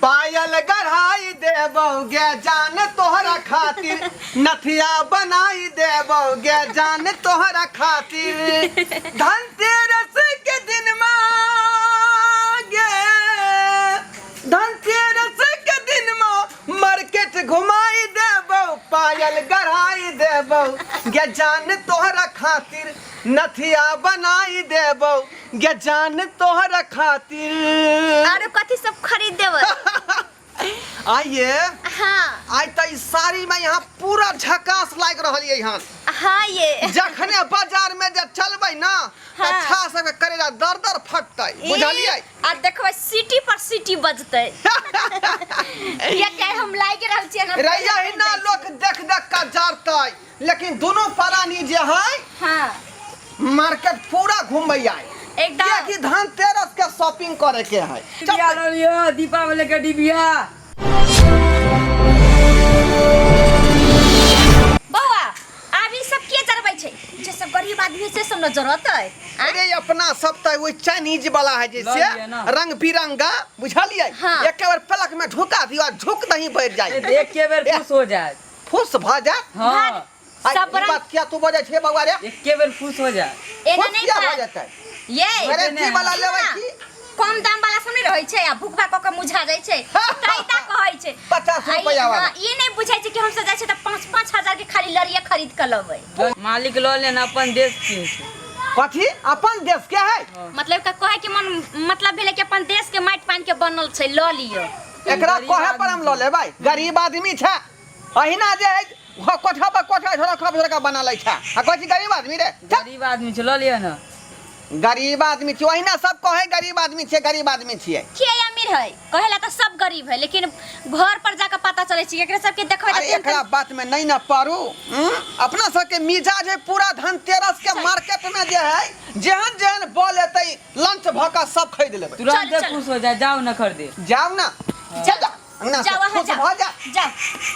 पायल गढ़ाई देबौ गे जान तोहरा खातिर, नथिया बनाई देबौ गे जान तोहरा खातिर। धनतेरस के दिन गे, धनतेरस के दिन मार्केट घुमाई देबौ, पायल गढ़ाई देबौ गे जान तोहरा खातिर, नथिया बनाई देबौ गे जान तोहरा खातिर। आरो कथी सब खरीद देबै? आइए। हाँ। आइ त ई साड़ी में यहाँ पूरा झकास लाग रहल ये यहाँ। हाँ ये। जखने बाजार में जे चलबै ना त हाँ। छा सबके करेजा दर दर फटतै, बुझलियै? आ देखबै सीटी पर सीटी बजतै। किया कि हम लागि रहल छियै ना। रैया ही ना लोक देख देख के जरतै, लेकिन दोनों प्राणी जे है हाँ मार्केट पूरा घूमबै आइ। एकदम। कियाकि धनतेरस के शॉपिंग करे के है। डिबिया लऽ लिअ, दीपावली के डिबिया। बौआ, आब ई सब के जरबै छै? जे सब गरीब आदमी से सब न जरतै। अरे अपना सब त ओइ चाइनीज वाला है जैसे लऽ लिअ ना। रंग बिरंगा, बुझलियै? हाँ। एक बेर पलक में ढुका दियौ आ झुक दही बढ़ जाय। एक के बेर खुश हो जाए। फुस भऽ जायत। हाँ। आइ सब ई रंग बात किया तू बजै छै बौआ रे? एके बेर खुश हो जाए। एना फुस नहीं किया भऽ बात। जेतै? ये अरे की वाला लेबै की? कम दाम वाला सब नहीं रहै छै आ भुखबा कऽ के मुझा जाइ छै, तैता कहै छै। 50 आ ई- रुपैआ वाला। हाँ, ई नहीं बुझै छै कि हम सब जाइ छै तऽ 5-5 हजार के खाली लड़िए खरीद के लबै। मालिक लऽ लेना, अपन देश के छै। कथी अपन देश के है? मतलब के कहै के मन मतलब भेलै कि अपन देश के माटि पानि के बनल छै, लऽ लिअ। एकरा गरीब कहे पर आदमी हम लऽ लेबै। गरीब आदमी छै, अहिना जे है कोठा पर कोठा झोरका झोरका बना लै छै आ कहै छी गरीब आदमी रे। चल। गरीब आदमी छै, लऽ लिअ ना। गरीब आदमी छियै, ओहिना सब कहै गरीब आदमी छियै, गरीब आदमी छियै। के अमीर है? कहेला तऽ सब गरीब है, लेकिन घर पर जाके पता चलै छै एकरा सबके देखबै अरे एकरा बात में नहीं ना पड़ू। अपना सबके मिजाज है पूरा धनतेरस के मार्केट में जे है जेहन जेहन बॉल एतै लंच भऽ कऽ सब खरीद लेबै। तुरंत चल, चल। खुश हो जाए, जाओ ना खरीदे। जाउ ना, चल जा अंगना से। जाओ अहाँ, खुश जाओ। भऽ जा। जाओ।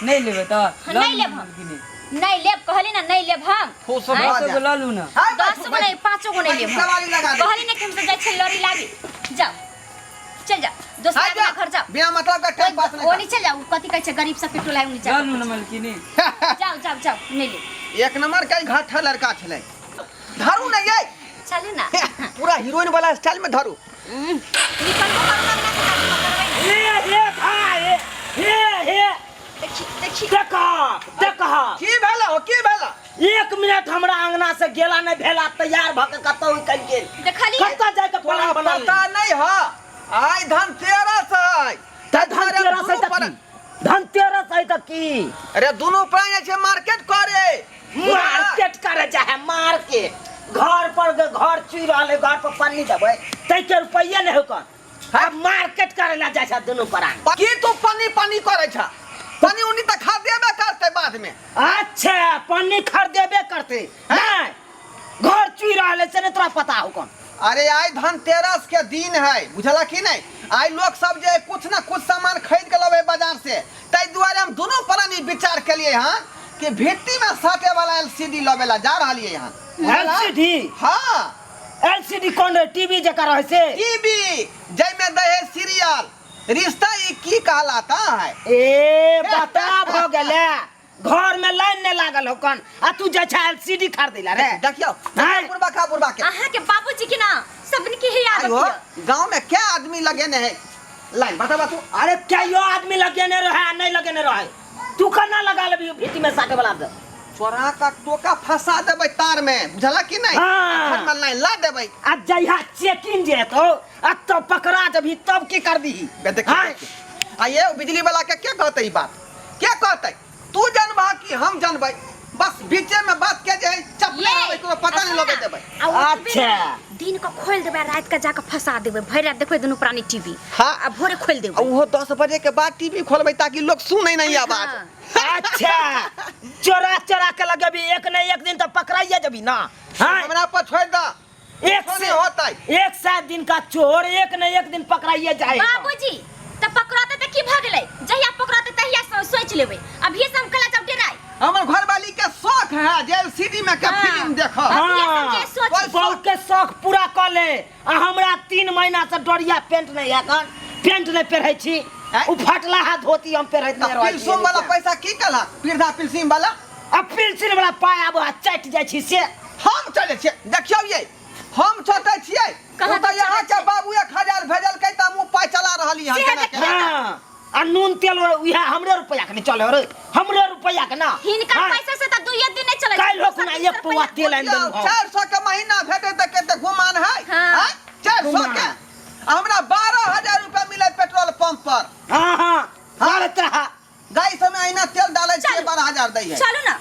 नहीं लेबै तऽ नहीं लेब हम। नहीं लेब, कहली ना नहीं लेब हम। खुश भऽ दस जा। गो लऽ लू ना। हाय, 10 बैठू, गो नहीं, बैठू। 5 गो नहीं लेब हम। सवारी लगा दे। कहली ना कि हम सब जाइ छै लड़ी लाबी। जाओ, चल जाओ दोसरा हाय, जा। अपना घर जाओ। बिना मतलब का टाइम पास ओ नहीं नहीं, चल जाओ। कथी कहै छै गरीब सबके टोला नहीं लऽ जाओ। लू ना मलकिनी। जाओ जाओ जाओ, नहीं लेब। कर। एक नंबर का घाटा लड़का छलै। धरू ना ये। चलू ना। पूरा हीरोइन वाला स्टाइल में धरू। निकलबो करू अंगना से तऽ पकड़बै ना। हे हे भाई, हे हे। देखी देखी। देखा देखा। की भेला हो, की भेला? एक मिनट हमरा अंगना से गेला नहीं भेला, तैयार भऽ के कतौ निकलि गेल। देखलियै? कतऽ जाय के तोरा प्लान बना पता नहीं है आइ धनतेरस है। तऽ धनतेरस है तऽ की? धनतेरस है तऽ की? अरे दुनू प्राणी जाइ छै मार्केट करे। मार्केट करे चाहे मार्केट, घर पर घर चुई रहल है, घर पर पन्नी देबै तै के रुपैये नहीं होकर अब मार्केट करे ला जाइ छै दुनू प्राणी। की तू पन्नी पन्नी करे छ? पन्नी उन्नी तऽ खरीदेबे करतै बाद में। अच्छा पन्नी खरीदेबे करतै नहीं, घर चुई रहल है से नहीं तोरा पता हो कौन? अरे आइ धनतेरस के दिन है, बुझला कि नहीं? आइ लोग सब जे कुछ ना कुछ सामान खरीद के लबे बाजार से, ताहि दुआरे हम दुनू प्राणी विचार केलिए हन कि भित्ति में साटे वाला एलसीडी लबे ला जा रहलिए हन। एलसीडी? हाँ। एलसीडी कौन रहे, टीवी जका रहे से? टीवी जैमे दहे सीरियल रिश्ता ई की कहलाता है। ए बता भ गेले, घर में लाइन नहीं लागल हो कन आ तू जाइ छै एलसीडी खरीदै ला रे। देखियो, हाँ। बुढ़बा का बुढ़बा के। अहाँ के बाबूजी के ना सबन के ही आदत आयो, यऽ। गांव में क्या आदमी लगेने है लाइन, बता तू। अरे क्या यो आदमी लगेने रहे आ नहीं लगेने रहे, तू कना लगा लेबी भीती में साटे वाला दे? चोरा का टोका फंसा देबै तार में, बुझला कि नहीं? हाँ। घर में लाइन ला देबै। आ जहिया चेकिंग जे हेतौ आ तब पकड़ा जबी तब की करबी? बे देखी, हाँ। देखी। आ ये बिजली वाला के क्या कहतै ई बात, क्या कहतै? तू जनबा कि हम जनबै? बस बीचे में बात के जे चपले ये, रहबै, कोनो पता नहीं लगे देबै। आ ओतबे अच्छा। नहि, दिन के खोलि देबै आ राति के जाके फंसा देबै, भरि राति देखबै दुनू प्राणी टीवी। हाँ। आ भोरे खोलि देबै। आ उहो 10 बजे के बाद टीवी खोलबै ताकि लोग सुनै नहीं आवाज। हाँ। अच्छा चोरा चोरा के लगेबी, एक न एक दिन तो पकड़ाइए जबी ना। हाँ। हमरा पर छोड़ द। एक कुछो से नहीं होतै। 100 दिन का चोर एक न एक दिन पकड़ाइए जाए। बाबूजी त पकड़ाते त की भ गेलै? जहिया पकड़ाते तहिया सोच लेबै, अभी से हम कला जाउ डेराय। हमर घरवाली के शौक है जे एलसीडी में के हाँ। फिल्म देखो। अभी से हम जे सोच कोई बहू के शौक पूरा कर ले। आ हमरा 3 महीना से डोरिया पेंट नहीं है, कन पेंट नहीं पहरै छी। आँय? उ फटला हाथ धोती हम पेरैत तऽ नहि रहै पिलसुम वाला पैसा की कला पीरधा पिलसिम वाला आ पिलसिन वाला पाय आब आ चटि जाइ छी से हम चलै छियै देखियौ ये हम चटै छियै कहाँ ओ तऽ तक यहाँ चलै के बाबू 1000 भेजलकै तऽ हम पाइ चला रहली हन से केना देखियौ। केना। हाँ आ नून तेल उएह हमरे रुपैआ के नहीं चले रे हमरे रुपैआ के ना हिनकर हाँ, पैसा से त दुइये दिन नहीं चलै काल्हि हो कुना एक पौआ तेल आनि देलहुँ हम। 400 के महीना भेटे तऽ कते गुमान है हाँ। आँय? 400 गुमान। के आ हमरा 12000 रुपया मिले पेट्रोल पंप पर हाँ हाँ हाँ रहा गाय सब में अहिना तेल डालै छियै चलू। 12000 दै है चलू ना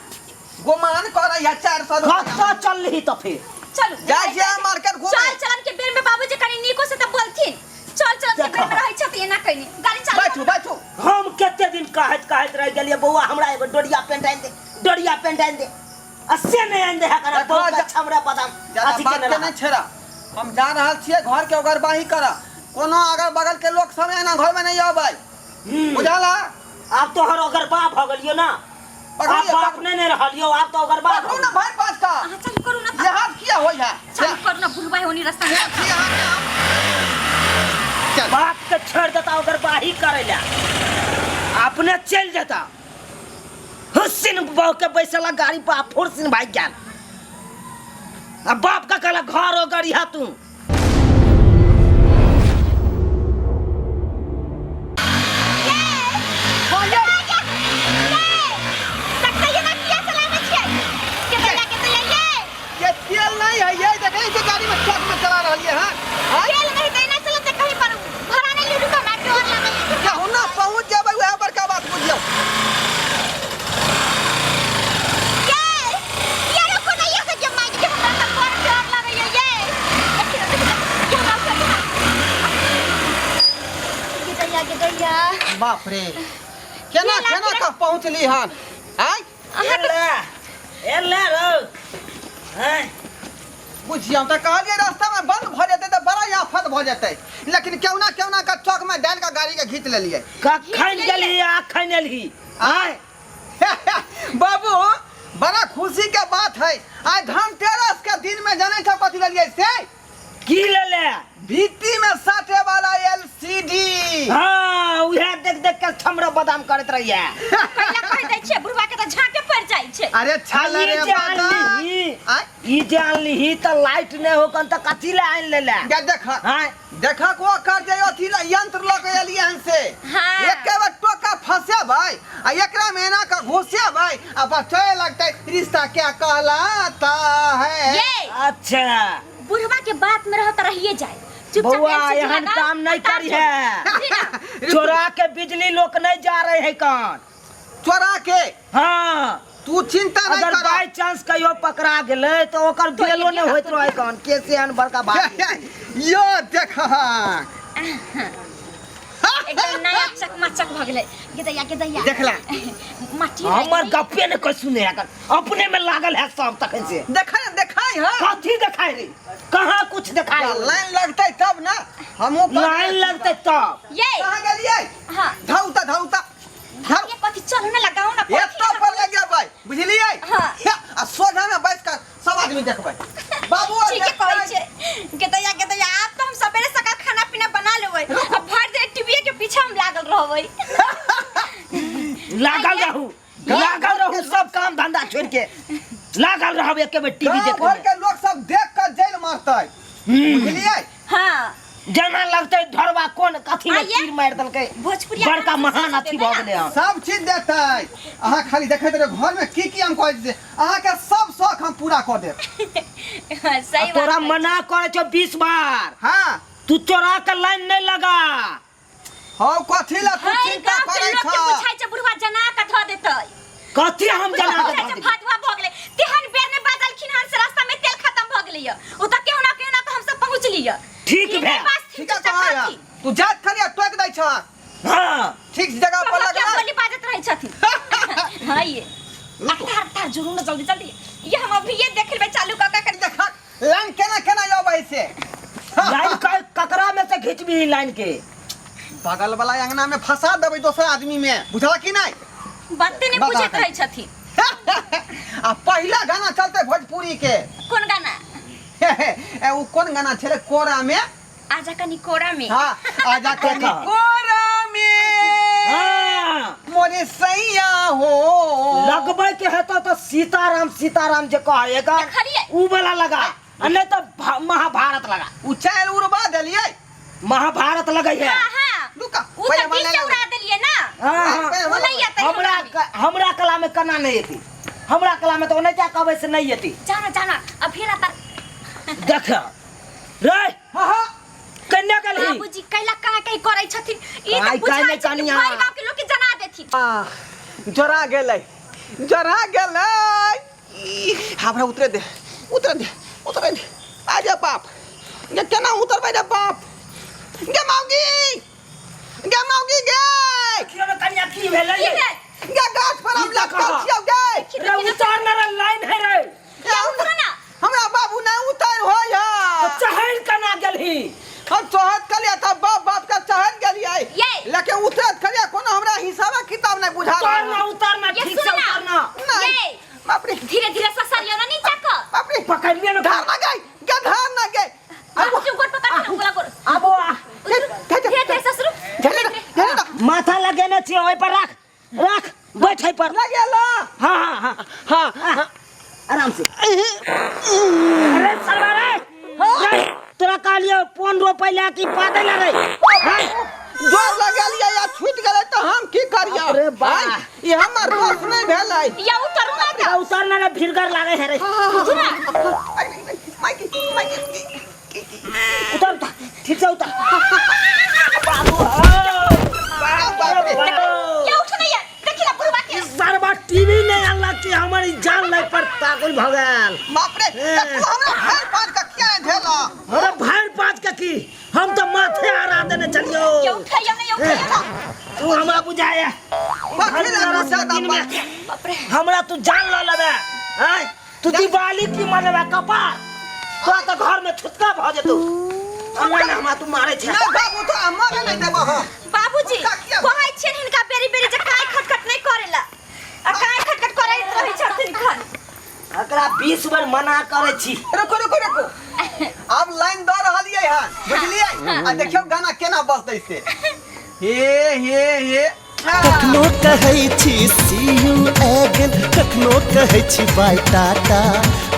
गुमान करै है 400 रुपया कतऽ चलली तऽ फिर चलू जाइ छियै मार्केट घूमे चल चलन के बेर में बाबूजी कनी नीको से त बोलथिन चल चलन के बेर में रहै छथि एना कनी गाड़ी चालू बैठू बैठू हम कते दिन कहैत कहैत रहि गेलियै बौआ हमरा एगो डोरिया पेंट आनि दे डोरिया पेंट आनि दे आ से नहि आनि दे है करा देखो, बहुत जा- अच्छा हमरा बादाम ज्यादा अथी बात केने के रहा नहि छेड़ा हम जा रहल छियै घर के ओगरबाही करऽ कोनो अगल बगल के लोक सब एना घर में नहीं अबै बुझल है? आब तोहर ओकर बाप भऽ गेलियो ना पकड़िए, आब बाप नहि ने रहलियो आब तऽ ओकर बाप पकड़ू ना भाई पाँच का अहाँ चालू करू ना ये हाथ किया होई है चालू करू ना बुढ़वा होनी रास्ता में ये हाथ के हम- चल बाप के छोड़ देता ओकर बाही करे ला अपने चल जेता हुसिन बहू के बैसला गाड़ी पर फुरसिन भाग गेल आ बाप का कहला घर ओगर यहाँ तू ये तेल नहीं है ये देखे छै गाड़ी में ट्रक में चला रहलिए हैं केहुना पहुंच जेबै वएह बड़का बात बुझियौ बाप रे केना केना कऽ पहुँचली हन आँय एले एले रौ हैं बुझियौ तऽ कहलियै रास्तामे बंद भऽ जेतै तऽ बड़ा आफत भऽ जेतै लेकिन केहुना केहुना कऽ चौक में डालि कऽ गाड़ी के घीच लेलियै कखन गेलही अखन एलही आँय बाबू बड़ा खुशी के बात है आइ धनतेरस के दिन में जानै छौ कथी लेलियै से की लेले भित्ति में साटे वाला एलसीडी हाँ उहे देख देख के छमरा बदाम करैत रहिए कैला कहि दै छियै बुढ़वा के तऽ झाँके पड़ि जाइ छै अरे छाल ई रे जे बाबा आनलिही आँय? ई जे आनलिही तऽ लाइट नहि होकन तऽ कथी ले आनि लेले गे देख आँय देखक वो कर जे अथी ला यंत्र लऽ के एलियै हन से हाँ। एके बार टोका फंसेबै आ एकरा में एना के घुसेबै आ बस चले लगतै रिश्ता क्या कहलाता है ये अच्छा बुढ़वा के बात में रह त रहिए जाए चुपचाप बौआ एलसीडी एहन लगाओ, काम नहीं तार करी जोड़। है जी ना। चोरा के बिजली लोग नहीं जा रहे है कान चोरा के हाँ तू चिंता नहीं अगर कर बाय चांस कहियो पकड़ा गेलै तऽ ओकर बेलो नहि होइत रहै कान के से एहन बड़का बात यो देख एकदम नया चकमा चक भऽ गेलै गे दैया गे दैया देखला। माटी हमर गप्पे नहि कोइ सुने है अपने में लागल है सब तखन से देखा देखाई है कथी देखाय रे कहाँ कुछ देखाय लाइन लगतै तब ना हमहूँ लाइन लगतै तब ये कहाँ गेलियै हाँ धौता धौता धर ये कथी चलू ना लगाओ ना एतऽ कथी पर लग जेबै बुझलियै हाँ। आ सोझा में बैस कऽ सब आदमी देखबै बाबू ठीक है कहै छै गे दैया गे दैया आब तऽ हम सबेरे सकाल खाना पीना बना लेबै आ भरि दिन टीवीए के पीछे हम लागल रहबै लागल रहू लागल रहू सब काम धंधा छोड़ के लागल रहब एके बेर टीवी गाँव देखे भर के लोग सब देख कऽ जेल मारतै बुझलियै हाँ जेना लगतै ढोरबा कोन कथी में आइए। तीर मारि देलकै भोजपुरिया बड़का गाना सब महान सब अथी देबै भऽ ना। गेलै हन सब चीज देतै अहाँ खाली देखैत रहू घर में की की हम कहै छी अहाँके सब शौक हम पूरा कऽ देब सही बात तोरा कहै छी। मना करै छौ 20 बार हाँ तू चोरा के लाइन नहीं लगा हौ कथी ला तू हई चिंता गाँव के करै लोग के छ बुझाइ छै बुढ़वा जना के धऽ देतै कथी हम जना के बुझाइ धऽ छै देबै? फतवा भऽ गेलै तेहन बेर ने बाजलखिन हन से रास्ता में तेल खत्म भऽ गेलै उ तऽ केहुना केहुना के हमसब पहुँच लिअ ठीक भेल ठीक है कहाँ है तू जात खाली आ टोक दै छ हाँ ठीक जगह पर के लगला बोली बाजत रहै छथिन हाँ ये आ तार तार जोड़ू ना जल्दी जल्दी ये हम अभी ये देख लेबै चालू कऽ कऽ देख लाइन केना केना अबै से लाइन ककरा में से घिचबी लाइन के बगल वाला अंगना में फंसा देबै दोसर आदमी में बुझला कि नहीं बाते नहीं बता पूछैत दे। रहै छथिन आ पहिला गाना चलते भोजपुरी के कोन गाना ए उ कोन गाना छलै कोरा में आजा कनी कोरा में हाँ आजा कनी देखा। कोरा में लगबै के हेतौ तऽ सीताराम सीताराम जे कहेगा देखलियै? उ वाला लगा आ नहीं तऽ महाभारत लगा उ चाइल उड़बा देलियै महाभारत लगै है हाँ हाँ रुका उ पहिले तऽ बीच हमरा से उड़ा देलियै ना हाँ, हाँ। पहिले उ नहीं एतै हमरा हमरा हमरा कला में कना नहीं एती हमरा कला में तो नहीं जा कहबै से नहीं एती जाना जाना अब फिर आता देख रे हाँ हाँ कन्या गेलही बाबूजी कैला कहाँ कहीं करै छथिन ई काहे तऽ बुझाइ काहे छै कि कनिया? भरि गाँव के लोक के जना देथिन आ, जरा गेलै जरा गेलै ई, हमरा उतरे दे उतरे दे उतरे दे अरे बाप गे केना उतरबै रे बाप गे मौगी गे मौगी गे देखियौ ने कनिया की भेलै की भेल? गे गाछ पर हम ई तऽ लटकल कह। छियौ गे रे उतार न रे लाइन है रे गे, उतरो ना। हमरा बाबू नहि उतर होय तो है चढ़ कना गेलही हम चढ़त कलिया तऽ बाप बाप के चढ़त गेलियै ये। लेकिन उतरत कलिया कोनो हमरा हिसाबा किताब नहि बुझा उतार रहल ना उतार ना ये ठीक से सुन ना। उतार ना नहीं ये। बाप रे धीरे धीरे ससरियो ना नीचा क बाप रे पकड़ लिया ना धार ना गई गे धार ना गई बाबूजी गोड़ पकड़ के ना गोला गोड़ आबो आ धीरे धीरे ससुर झेले ना झेले ना माथा लगेने छियै ओहि पर राख राख बैठ पर लगेला हाँ हाँ हाँ हाँ हाँ आराम से अरे सरवा रे रे, तोरा कहलियो फोन रोपै ला कि पादै ला रे हाँ? जोर लगेलियै या छूटि गेलै तऽ हम की करियै अरे बा। आँय, ई हमर दोष नहि भेलै या उतरू ना तोरा उतर ना रे भीड़गर लागे है रे उतर उतर ठीक से उतर बाबू बाप रे। या उठ नहीं है देखी ना बुढ़वा के सरवा टीवी नहीं अनलक कि हमर ई जान लै पर ताकुल भऽ गेल बाप रे तऽ तू हमरा भरि पाँच के किया नहि धेला अरे भरि पाँच के की हम तऽ माथे हरा देने चलियो या उठैयो नहीं उठैयो ना तू हमरा बुझाया बाप रे, गुस्सा दिन में बाप रे हमरा तू जान ल लेबे आँय तू दिवाली की मनेबे कपार तोरा तऽ घर में छुटका भऽ जेतौ अल्लाह ने हमरा तू मारे छै नहि बाबू तो मरे नहि देबह हम। बाबूजी काकिया। कहै छियनि हिनका बेरी बेरी जे काय खटखट नहि करेला आ काय खटखट करैत रहै छथिन खन एकरा 20 बेर मना करै छी रुको रुको रुको आब लाइन दऽ रहलियै हन बुझलियै आ देखियौ गाना केना बजतै से हे हे हे कखनो कहै छी सी यू एगेन कखनो कहै छी बाय टाटा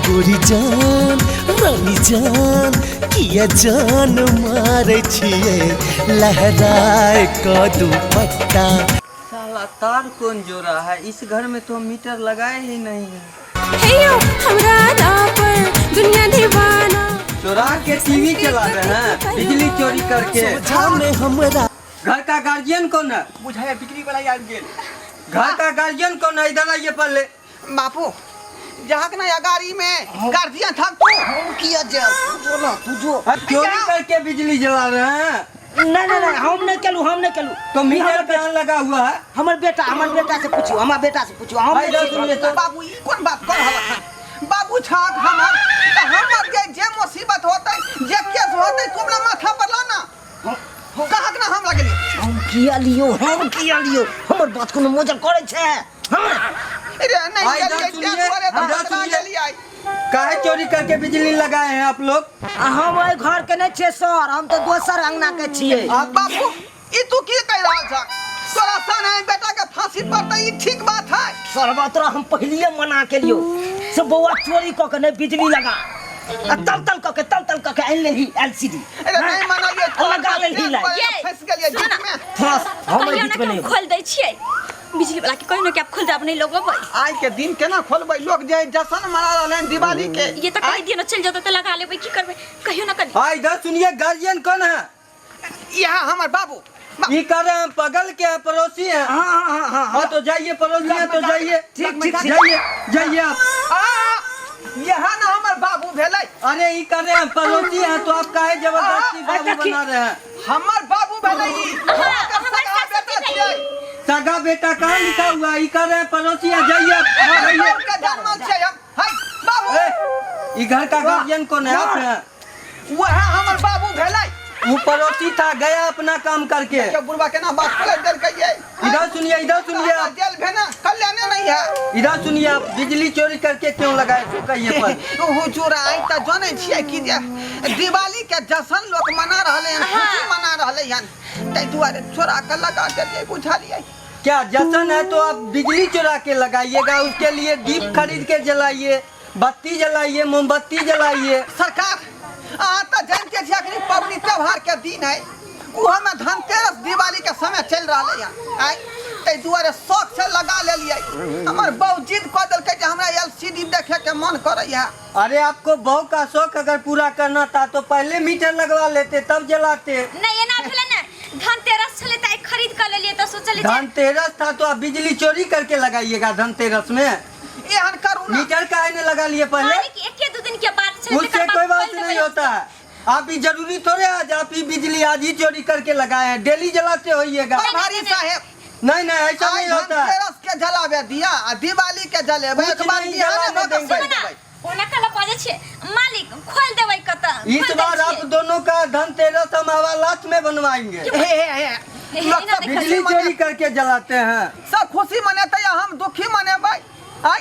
गोरी जान रानी जान किया जान मारै छियै लहराय कऽ दुपट्टा साला तार कौन जोड़ा है इस घर में तो हम मीटर लगाए ही नहीं है हे यो हमरा पर दुनिया दीवाना चुरा के टीवी चला रहे हैं बिजली चोरी करके सोझा में हमरा घर का गार्जियन कौन है बुझाया बिक्री वाला आबि गेल घर का गार्जियन कौन है इधर आइए पहले बापू जहाँ ना गाड़ी में गार्जियन था तू हम किया जा तू जो ना तू जो चोरी करके बिजली जला रहे हैं नहीं नहीं नहीं हम नहीं केलू हम नहीं केलू तो ई मीटर हमर बेटा कहाँ लगा हुआ है हमर बेटा हमर बेटा से पूछियो हमर बेटा से पूछियो हम भाई, नहीं इधर सुनिए तो। बाबू ई कोन बात कर हला हन बाबू छाक हमर तऽ हमर जे जे मुसीबत होतै जे केस होतै तू हमरा माथा पर ला ना कहाँ ना हम लगली हम किया लियो हम किया लियो हमर बात कोनो मजा करै छै हाँ अरे नहीं भाई, इधर गेलियै सुनिए, तें दुआरे तऽ इधर पकड़ा सुनिए। गेलियै काहे चोरी करके बिजली लगाए हैं आप लोग आ हम एहि घर के नहीं छियै सर हम तऽ दोसर अंगना के छियै बाबू ई तू की कहि रहल छह तोरा सन है बेटा के फांसी पड़तै ई ठीक बात है सरवा तोरा हम पहिलिए मना के लियो से बौआ चोरी कऽ के नहीं बिजली लगा आ तल तल कऽ के तल तल कऽ के आनि लेही एलसीडी अरे नहीं मनालिए लगा लेलही लाइन। ये, फंस गेलियै सुन ना। बीच में फंस हम कहियो एहि ना बीच कि में हम नहीं खोल दै छियै बिजली वाला के कहियो ना कि आप खोल दे अपने लोगों आइ के दिन केना खोलबै लोग जे जशन मना रहल हन दिवाली के ये तो कहि दियो ना चल जाता तो लगा लेबै की करबै कहियो ना कनी हाँ इधर सुनिए गार्जियन कौन है यहाँ हमर बाबू ये कर रहे हैं बगल के हैं पड़ोसी हैं हाँ हाँ हाँ हाँ हाँ तो जाइए पड़ोसी हैं तो जाइए ठीक, ठीक, ठीक। जाइए जाइए आप आ यहाँ ना हमर बाबू भेलै अरे ये कर रहे हैं पड़ोसी हैं तो आप काहे जबरदस्ती आ, बाबू देखी। बना रहे हैं हमर बाबू भेलै ई हाँ, हमर हमर सगा ससुर बेटा जी छियै सगा बेटा कहाँ लिखा हुआ है ये कर रहे हैं पड़ोसी हैं जाइए आप हाँ, हमर जाइए बाप के जन्मल छियै हम है बाबू ए, ये घर का गार्जियन कौन है आप हैं वएह हमर बाबू भेलै वो पड़ोसी था गया अपना काम करके के बुढ़वा केना बात पलट देलकै ये इधर सुनिए इधर सुनिए आप जेल भेना कल्याणे नहीं है इधर सुनिए आप बिजली चोरी करके क्यों लगाए सो कहिए पर हुजूर आइ तऽ जानै छियै कि जे दिवाली के जश्न लोक मना रहलै हन खुशी मना रहलै हन ताहि दुआरे चोरा के लगा देलियै बुझलियै क्या जश्न है तो आप बिजली चुरा के लगाइएगा, उसके लिए दीप खरीद के जलाइए, बत्ती जलाइए, मोमबत्ती जलाइए। सरकार, अहाँ तऽ जानते छी अखनी पबनी त्योहार के दिन है, उहो में धनतेरस दिवाली के समय चलि रहलै हन। आँय, ताहि दुआरे शौक से लगा लेलियै। हमर बहू जिद कऽ देलकै जे हमरा एलसीडी देखे के मन करैया। अरे आपको बहू का शौक अगर पूरा करना था तो पहले मीटर लगवा लेते तब जलाते। नहीं, एना भेलै ने, धनतेरस छलै तऽ आइ खरीद कऽ लेलियै तऽ सोचलियै जे धनतेरस था तो आप बिजली चोरी करके लगाइएगा धनतेरस में? एहन करू ना। मीटर काहे नहीं लगा लिए पहले? मालिक, एके दू दिन के बाद छलै, उससे तकर बाद कोई बात खोलि देबै। नहीं होता है। आप भी जरूरी थोड़े आज आप ही बिजली आज ही चोरी करके लगाए हैं, डेली जलाते होइएगा। पर भारी साहेब, नहीं नहीं, ऐसा आइ नहीं होता है। धनतेरस के जलावे दिया आ दिवाली के जलेबै, कुछ एक बार नहीं बिहाने जलाने भऽ कऽ देंगे। खोलि सुनू ना, देबै। ओना कला बजै छियै मालिक, खोलि देबै कतऽ? इस खोलि दै बार आप छियै। दोनों का धनतेरस हम हवालात में बनवाएंगे। हे हे हे, हे, लोग एना सब देखै खुशी बिजली मने चोरी करके जलाते हैं। सब खुशी मनेतै आ हम दुखी मनेबै? आइ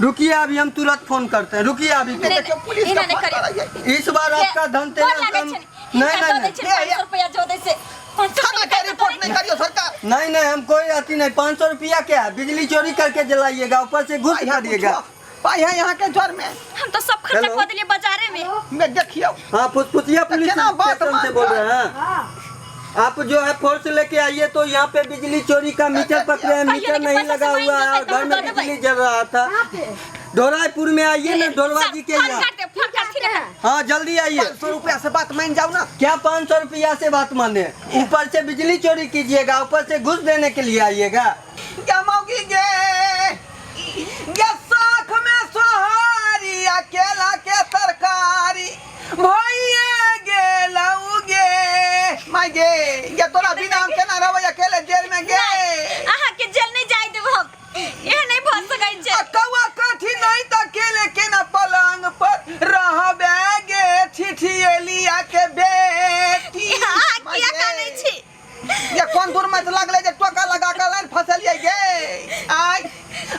रुकिए, अभी हम तुरंत फोन करते हैं, रुकिए अभी। नहीं, देखियौ, पुलिस एना के नहि फोन करियौ। करैयै। इस बार आपका धनतेरस गोर लागै हम छनि। नहीं हिनका नहीं दऽ दै नहीं छियनि 500 रुपैआ, जो दै से 500 थाना रुपैआ के रिपोर्ट नहीं करियो सरकार। नहीं नहीं, हम कोई अथी नहीं। 500 रुपया क्या है? बिजली चोरी करके जलाइएगा, ऊपर से घूस पाइ है करिएगा। पूछो, पाइ है यहाँ के जर में। हम तऽ सब खर्चा हेलो। कऽ देलियै बाजारे में। में देखियौ। हाँ, फुसफुसिया पुलिस केना बात स्टेशन से मान बोल रहे हैं। आप जो है फोर्स लेके आइए तो यहाँ पे बिजली चोरी का मीटर पकड़े हैं, कहियो मीटर ना कि नहीं पैसा लगा से हुआ है मांगि और जेतै घर तऽ में हम दऽ देबै। बिजली जल रहा था। ढोरायपुर में आइए ना, ढोरवा जी के फोन यहाँ। कर दे, फोन करथिन एखन। हाँ, जल्दी आइए। 500 रुपया से बात मान जाओ ना। क्या 500 रुपया से बात माने? ऊपर से बिजली चोरी कीजिएगा, ऊपर से घूस देने के लिए आइएगा। क्या मौगी गे, गे साख में सोहारी आ केला के तरकारी भइए गेलौ गे। माय गे, ये तोरा बिना हम केना रहबै अकेले जेल में गे? अहाँ के जेल नहि जाय देब हम, एहन नहि भऽ सकै छै। आ कौआ काठी नहीं त अकेले केना पलंग पर रहबे गे छिठिएलिया के बेटी? अहाँ माय किया गे। कानै छी? ये कोन दूर में लगले जे टोका लगा के लाइन फसलिए गे? आय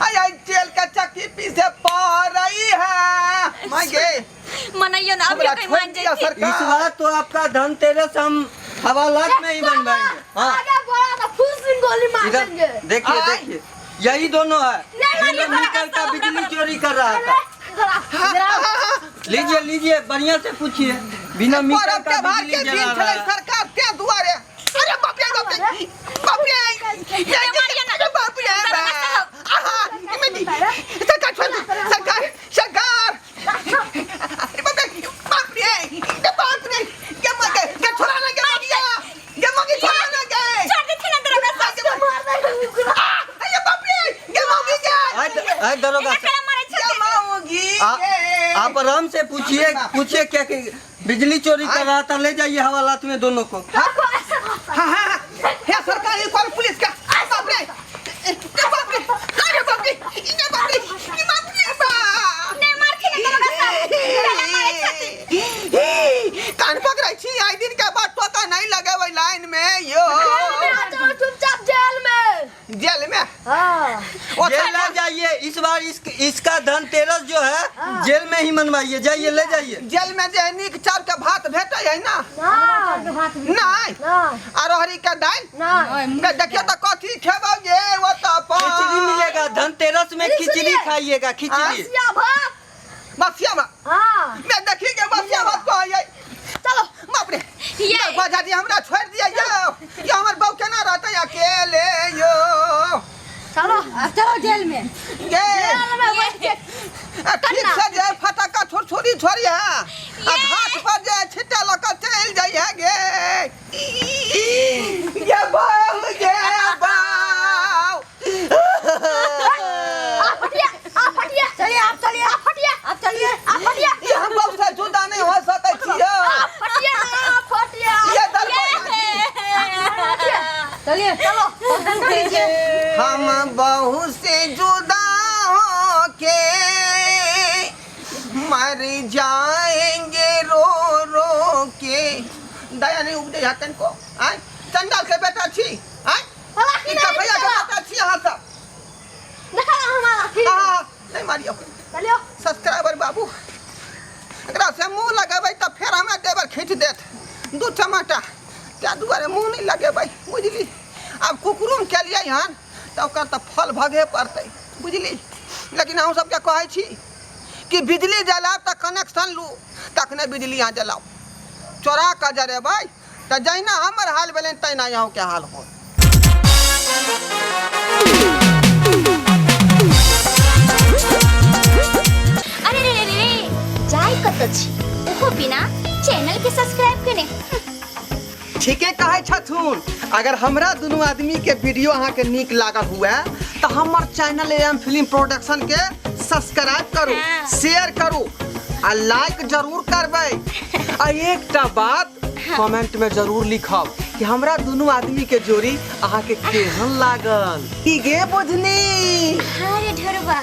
आय आय, जेल के चक्की पीछे पड़ई है माय गे। मनैयो ना, अभी हमरा कहीं छोड़ मान दिया जैथिन। सरकार। इस बार तो आपका धनतेरस हम हवालात में ही बनवाएंगे। हाँ, आगे बढ़ा तो फुल सिंह गोली मार इधर देंगे। देखिए। आय। देखिए, यही दोनों है नहीं, मारिए, जिन्होंने मीटर का हमरा बिजली चोरी कर रहा था। लीजिए लीजिए, बढ़िया से पूछिए, बिना मीटर परब का त्योहार बिजली के जला दिन रहा छलै है। सरकार, ते दुआरे। अरे बाप रे, बाप रे, बाप रे, ये मारिए ना। अरे बाप रे बाप। आहा, इमे सरकार छोड़ दे, सरकार, सरकार, अरे बाप रे, बाप रे, ये बाप रे, ये मगे ये छोड़ा ना गे मगिया, ये मगी छोड़ा ना गे। छोड़ देथिन ना दरोगा साहब। आ, ये बाप रे, ये मगी गे। आए आए दरोगा एना साहब। करा मारै ये छथिन? मगी गे। आप आराम से पूछिए, पूछिए क्या कि बिजली चोरी कर रहा था। ले जाइए हवालात में दोनों को। हाँ हाँ हाँ, हे सरकार, ये कॉल पुलिस का। बाप रे, ए बाप रे, अरे बाप रे, ये बाप रे, ये बाप रे बाप। नहि मारथिन ना दरोगा साहब, कला मारै छथिन? कान पकड़ै छी, आइ दिन के बाद टोका नहीं लगेबै लाइन में यो। जेल में आ जाओ चुपचाप, जेल में। जेल में? हाँ। ओ जेल ले जाइए। इस बार इसका धनतेरस जो है जेल में ही मनवाइए। जाइए, ले जाइए। जेल में जे है नीक चाउर के भात भेटै है ना? ना। नहीं? ना। आ रहरी के दालि? ना। बे देखियो तऽ कथी खेबौ गे ओतऽ पर? खिचड़ी मिलेगा धनतेरस में, खिचड़ी खाइएगा, खिचड़ी। बसिया भात। बसिया भात? हाँ। बे देखी गे, बसिया भात कहै। चलो, बाप रे। ये। बाजा जी, हमरा छोड़ि दिया यो, यो हमर बहू केना रहतै अकेले यो? चलो चलो जेल में। गे जेल में बैठ के आ, ठीक से जे फटक्का छुरछुरी छोड़ी है आ घाट पर जे छिट्टा लऽ कऽ चलि जाइ है गे। गे बाउ, गे बाउ। आप फटिया, आप फटिया, चलिए आप, चलिए। आप फटिया, आप चलिए। आप फटिया। ई हम बहू से जुदा नहीं हो सकै छियो। आप फटिया, आप फटिया। ये दरबार। चलिए, चलो लीजिए। हम बहू से जुदा होके मर जाएंगे रो रो के। दया नहीं उपजे हतन को? आय चंडाल के बेटा छी, आय। राखी ई नहीं। कपैया के बेटा छी अहाँ सब। देखा हमारा राखी। आहा, नहीं मारियो। चलियो। सब्सक्राइबर बाबू, एकरा से मुँह लगेबै तऽ फेर हमरा देवर खींच देत दू टमाटा, ताहि दुआरे मुँह नहि लगेबै, बुझली? आब कुकुरुम केलियै हन तऽ ओकर तऽ फल भगे पड़तै बुझली। लेकिन अहूँ सबके कहै छी कि बिजली जलायब तऽ कनेक्शन लू तखने बिजली अहाँ जलाउ, चोरा कऽ जरेबै तऽ जहिना हमर हाल भेलै तहिना अहूँके हाल होत। अरे रे रे रे जाय कत छी ओहो बिना चैनल के सब्सक्राइब केने। ठीके कहै छथुन, अगर हमरा दुनू आदमी के वीडियो अहाँके नीक लागल हुए तऽ हमर चैनल एम फिल्म प्रोडक्शन के सब्सक्राइब करू, शेयर करू आ लाइक जरूर करबै। आ एकटा बात कमेंट में जरूर लिखब कि हमरा दुनू आदमी के जोड़ी अहाँके केहन लागल। की गे बुझनी? हाँ रे ढोरबा।